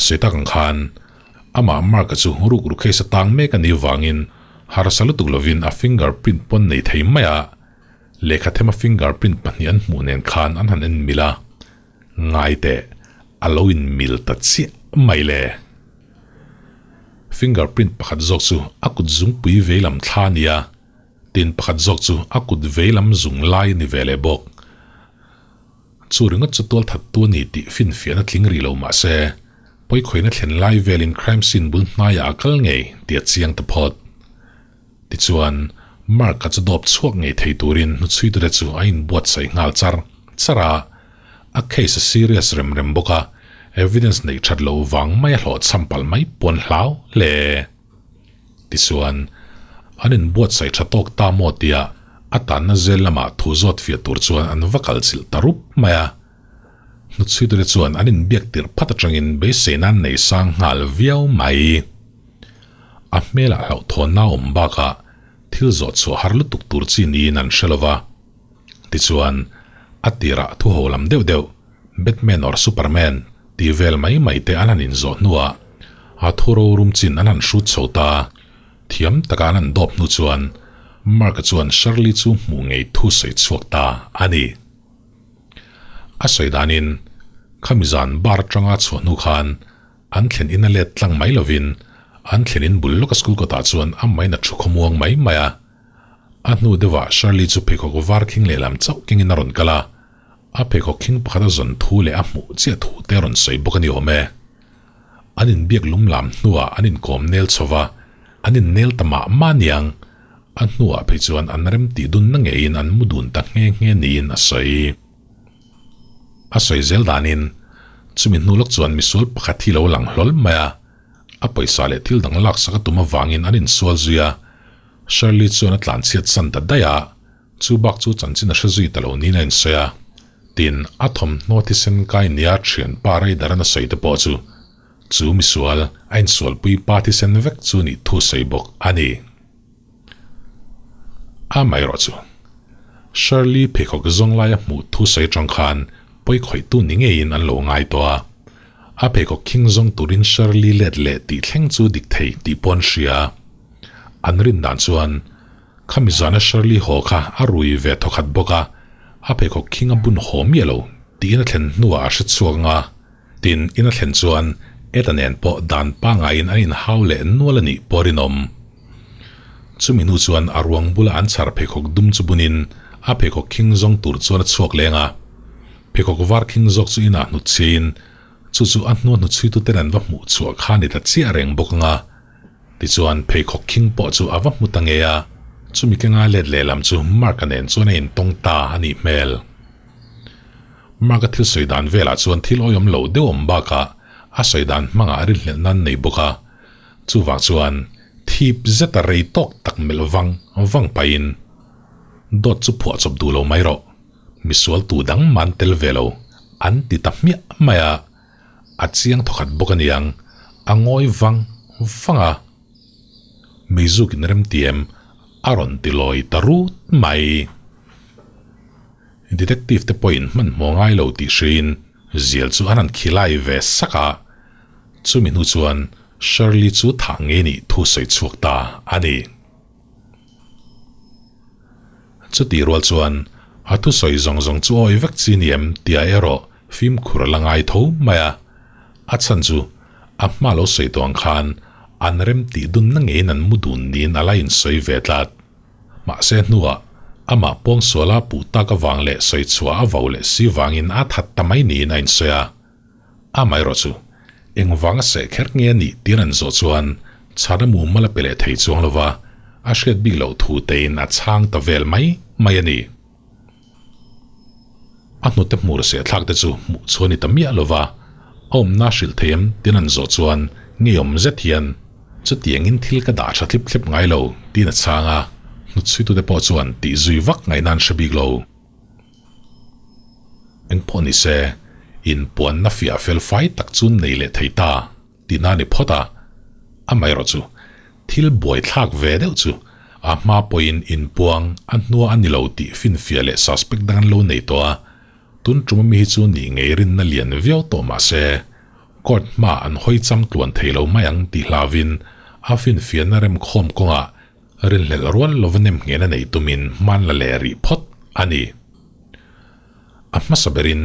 Sawi tak ang khan amah Mark-a chu ruk ru case a tang mek a nih vangin harsa lutuk lovin a finger print pawn nei thei mai a, lehkha thema finger print pahnih an hmuh nen khan an han en mil a, ngai teh a lo in mil ta chiah mai le. Finger print pakhat zawk chu a kut zungpui veilam thla a ni a, tin pakhat zawk chu a kut veilam zung lai a ni ve leh bawk. Chu ringawt chu tualthattu a ni tih finfiahna tling rih lo mah se, pawikhawina thlen lai velin crime scene bul hnaiah a kal ngei tih a chiang ta phawt. Tichuan, Mark-a chu dawp chhuak ngei thei turin hnuchhuitute chu a inbuatsaih nghal char char a, a case a serious rem rem bawk a, evidence neih that loh vang mai a hlawhchham palh mai pawn hlau hle. Tichuan, an inbuatsaih tha tawk ta maw tia a tanna zel lamah thu zawt fiah tur chuan an va kal chilh ta rup mai a. Hnuchhuitute chuan an inbiak tirh phat atangin beiseina an nei sang nghal viau mai. A hmelah hlauhthawnna a awm bakah thil zawh chhuah har lutuk tur chi niin an hre lo va. Tichuan, a tirah thu ho lam deuh deuh, Batman or Superman tih vel mai mai te an han inzawh hnuah a thu rorum chin an han hrut chho ta. Thiam taka an han dawp hnu chuan Mark-a chuan Shirley chu hmuh ngei thu sawi chhuak ta a ni. A sawi danin, khami zan bar atanga chhuah hnu khan an thlen in a let tlang mai lovin an thlen in bul lawka school kawtah chuan a main a thu khawmuang mai mai a. A hnu deuhah Shirley chu pheikhawk var khing lehlam chauh kengin a rawn kal a, a pheikhawk khing pakhat a zawn thu leh a hmuh chiah thu te a rawn sawi bawk a ni awm e. An inbiak lum lam hnuah an inkawm nel chho va, an innel ta mah mah aniang. A hnuah phei chuan an rem tih dunna ngeiin an mu dun ta nghe nghe niin a sawi. A sawi zel danin, chumi hnu lawk chuan misual pakhat hi lo lang hlawl mai a, a pawisa leh thil dang laksak a tum avangin an insual zui a, Shirley chuan a tlanchhiat san ta daih a, chu bak chu chanchin a hre zui ta lo niin a insawi a. Tin, a thawmhnaw thisen kai nia thianpa Raider-a'n a sawi te pawh chu, chu misual a insualpui pa thisen vek chu nih thu sawi bawk a ni. Amaherawh chu, Shirley pheikhawk zawng laia hmuh thu sawi atang khan pawikhawihtu ni ngeiin an lo ngai tawh a. A pheikhawk khing zawng turin Shirley let leh tih thleng chu dik thei tih pawh an hria. An rin dan chuan khami zana Shirley haw kha a rui ve thawkhat bawk a, a pheikhawk khing a bun haw miah lo tiin a thlen hnuah a hre chhuak ang a, tin in a thlen chuan Ed-a nen pawh dan pangaiin an inhau leh nual a nih pawh rinawm. Chumi hnu chuan a ruang bula an chhar pheikhawk dum chu bunin a pheikhawk khing zawng tur chuan a chhuak leng a, pheikhawk var khing zawk chu inah hnutchhiin chu chu a hnua hnuchhuituten an va hmuh chhuah kha ni ta chiah reng bawk ang a. Tichuan, pheikhawk khing pawh chu a va hmu ta ngei a, chumi kenga let lehlam chu Mark-a nen chuan a intawng ta a nih hmel. Mark-a thil sawi dan velah chuan thil awihawm loh deuh awm bakah a sawi dan hmangah rinhlelh nan nei bawk a, chuvang chuan thip zeta rei tawk tak melh vang vang pahin, Dawt chu phuah chawp duh lo mai rawh, misual tu dang man tel ve lo, an ti ta hmiah mai a. A chiang thawkhat bawk a niang, a ngawi vang vang a. Meizukin remtiem a rawn ti lawi ta rut mai. Detective te pawhin hmanhmawh ngai lo tih hriin zial chu an han khilai ve sak a. Chumi hnu chuan Shirley chu thah ngei nih thu sawi chhuak ta a ni. Chutih rual chuan a thusawi zawng zawng chu awi vek chi ni em tia erawh fimkhur a la ngai tho mai a. A chhan chu a hma lo sawi tawh ang khan an rem tih dunna ngeiin an mu dun niin a la insawi ve tlat. Mahse hnuah amah pawngsuala puh tak avang leh sawi chhuah a vau leh si vangin a that ta mai niin a insawi a. Amaherawh chu, engvanga seh kher nge a nih tir an zawh chuan chhana mumal a pe leh thei chuang lo va, a hriat bik loh thu tein a chhang ta vel mai mai a ni. A hnute hmur seh thlak te chu hmuh chu a ni ta miah lo va, a awmna hrilh thei em tiin an zawh chuan Ngeiawm zet hian chutiangin thil ka dah tha thlip thlep ngai lo tiin a chhang a, hnutchhuitute pawh chuan tih zui vak ngaihna an hre bik lo. Engpawh ni se, inpuanna fiah fel fai tak chu nei leh thei ta tihna a ni phawt a, amaherawh chu thil buaithlak ve deuh chu a hma pawhin inpuang a hnua a ni lo tih finfiah leh suspect dang an lo nei tawh a, tun tum ami hi chu nih ngei rinna lian viau tawh mah se, court hmaah an hawi cham tluan thei lo mai ang tih hlauvin a finfiahna remkhawm kawngah Rinhlelh rual lova nem nghena nei tumin hman la leh rih phawt a ni. A hmasa berin,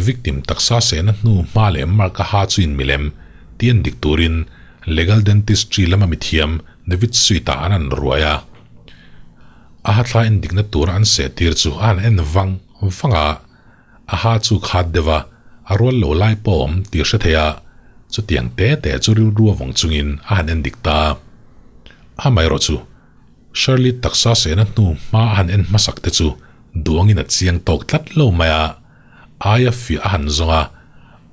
victim taksa sehna hnu hma leh mark a ha chu in milem tih en dik turin legal dentistry lama mithiam David Sweet-a an han ruai a. A hathla en dikna tura an seh tir chu a han en vang vang a, a ha chu khat deuh a, a rual lo lai pawh awm tih hre thei a, chutiang te te chu rilru a vawng chungin a han en dik ta. Amaherawh chu, Shirley taksa sehna hnu hma a han en hmasak te chu duangin a chiang tawk tlat lo mai a, aia fiah a han zawng a,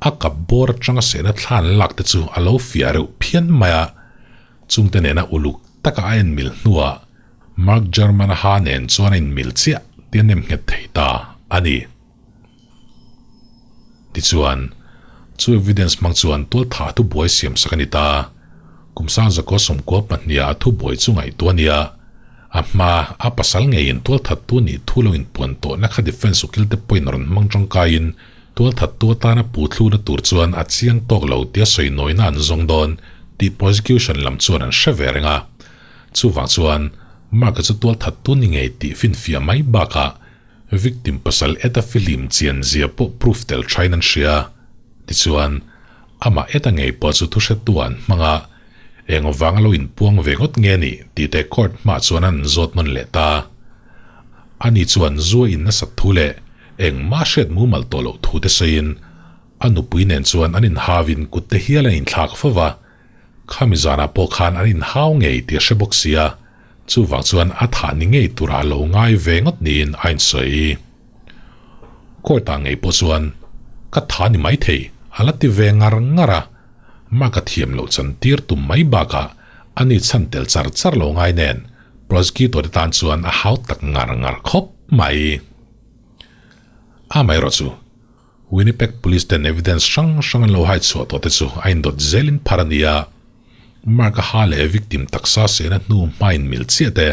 a kap bawr atanga sehna thla an lak te chu a lo fiah reuh phian mai a, chungte nena uluk taka a en mil hnuah Mark German-a ha nen chuan a inmil chiah tih a nem nghet thei ta a ni. Tichuan, chu evidence hmang chuan tualtha a thubuai siam sak a ni ta. Kum sang zakua sawmkua pahniha a thubuai chu ngaihtuah a ni a, a hma a pasal ngeiin tualthattu nih thu lo inpuan tawhna kha defence ukilte pawhin rawn hmang tangkaiin tualthattu atana pu thluna tur chuan a chiang tawk lo tia sawi nawina an zawng dawn tih prosecution lam chuan an hre ve reng a. Chuvang chuan Mark-a chu tualthattu ni ngei tih finfiah mai bakah victim pasal Ed-a film chian zia pawh proof tel thain an hria. Tichuan, amah Ed-a ngei pawh chu thuhretu an hmang a, eng vanga lo inpuang ve ngawt nge ni tih te court hmaah chuan an zawt nawn leh ta. Ani chuan zua in nasat thu leh engmah hriat mumal tawh loh thu te sawiin a nupui nen chuan an inhauin kut te hial an inthlak fo va. Khami zanah pawh khan an inhau ngei tih a hre bawk sia, chuvang chuan a thah ni ngei turah a lo ngai ve ngawt niin a insawi. Court-ah ngei pawh chuan ka tha ni maithei a la ti ve ngar ngar a, mark a thiam loh chan tir tum mai bakah a ni chhan tel char char lo ngai nen prosecutor te tan chuan a hau tak ngar ngar khawp mai. Amaherawh chu Winnipeg Police ten evidence hrang hrang an lo hai chhuah tawh te chu a indawt zelin phar a ni a. Mark-a ha leh victim taksa sehna hnu hma in mil chiah te,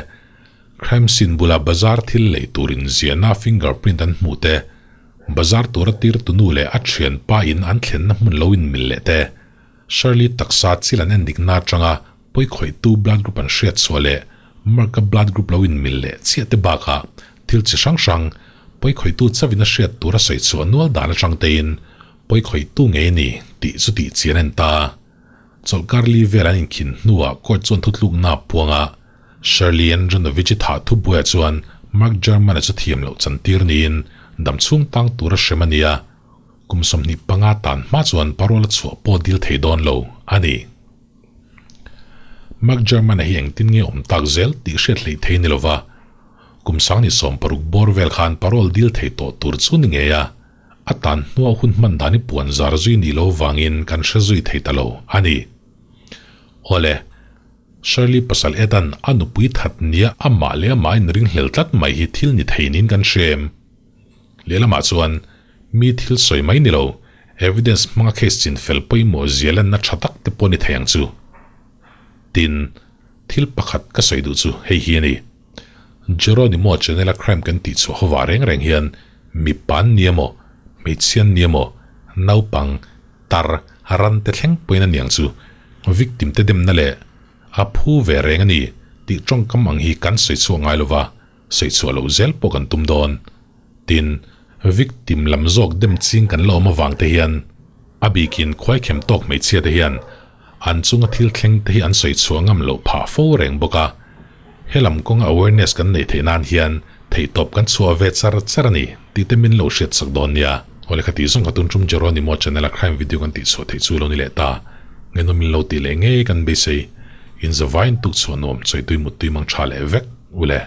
crime scene bula bazar thil lei tur in ziahna fingerprint an hmuh te, bazar tura tirtu nu leh a thianpa in an thlenna hmun lo in mil leh te, Shirley taksa chil an endik na atanga pawikhawihtu blood group an hriat chhuah leh Mark-a blood group lo inmil leh chiah te bakah thil chi hrang hrang pawikhawihtu chauhin a hriat tur a sawi chhuah nual dan atang tein pawikhawihtu ngei a ni tih chu tih chian a en ta. Chawlhkar li vel an inkhin hnuah court chuan thutlukna a puang a, Shirley Andronovich-i thah thubuaiah chuan Mark German-a chu thiam loh chantir niin damchhung tang tur a hrem a ni a, Kum 25 tan hma chuan parole a chhuah pawh dil thei dawn lo a ni. Mark German-a hi engtin nge awm tak zel tih hriat hleih thei ni lova, kum 26 bawr vel khan parole dil thei tawh tur chu ni ngei a, a tan hnua hun hman dan hi puan zar zui nih lo vangin kan hre zui thei ta lo a ni. Awle, Shirley pasal Ed-a'n a nupui that nia amah leh amah a inringhlel tlat mai hi thil ni thei niin kan hre em? Lehlamah chuan mi thil sawi mai ni lo, evidence hmanga case chin fel pawimawh zia lanna tha tak te pawh ni thei ang chu. Tin, thil pakhat ka sawi duh chu hei hi a ni. Jeronimo channel a crime kan tih chhuah hovah reng reng hian mipa an ni emaw, hmeichhia an ni emaw, naupang, tar, ran te thleng pawhin a ni ang chu. Victim te demna leh a phu ve reng a ni tih tawngkam ang hi kan sawi chhuak ngai lova, sawi chhuah loh zel pawh kan tum dawn. Tin, victim lam zawk dem ching kan la awm avang te hian a bikin khuaikhem tawk hmeichhia te hian an chunga thil thleng te hi an sawi chhuah ngam loh phah fo reng bawk a. Helam kawnga awareness kan neih theih nan hian theihtawp kan chhuah ve char char a ni tih te min lo hriat sak dawn nia. Awle kha tih zawng kha tun tum Jeronimo channel a crime video kan tih chhuah theih chu lo ni leh ta. Ngaihnawm min lo tih leh ngei kan beisei. Inzavain tuk chhuah nuam chawitui muttui mang tha leh vek ule.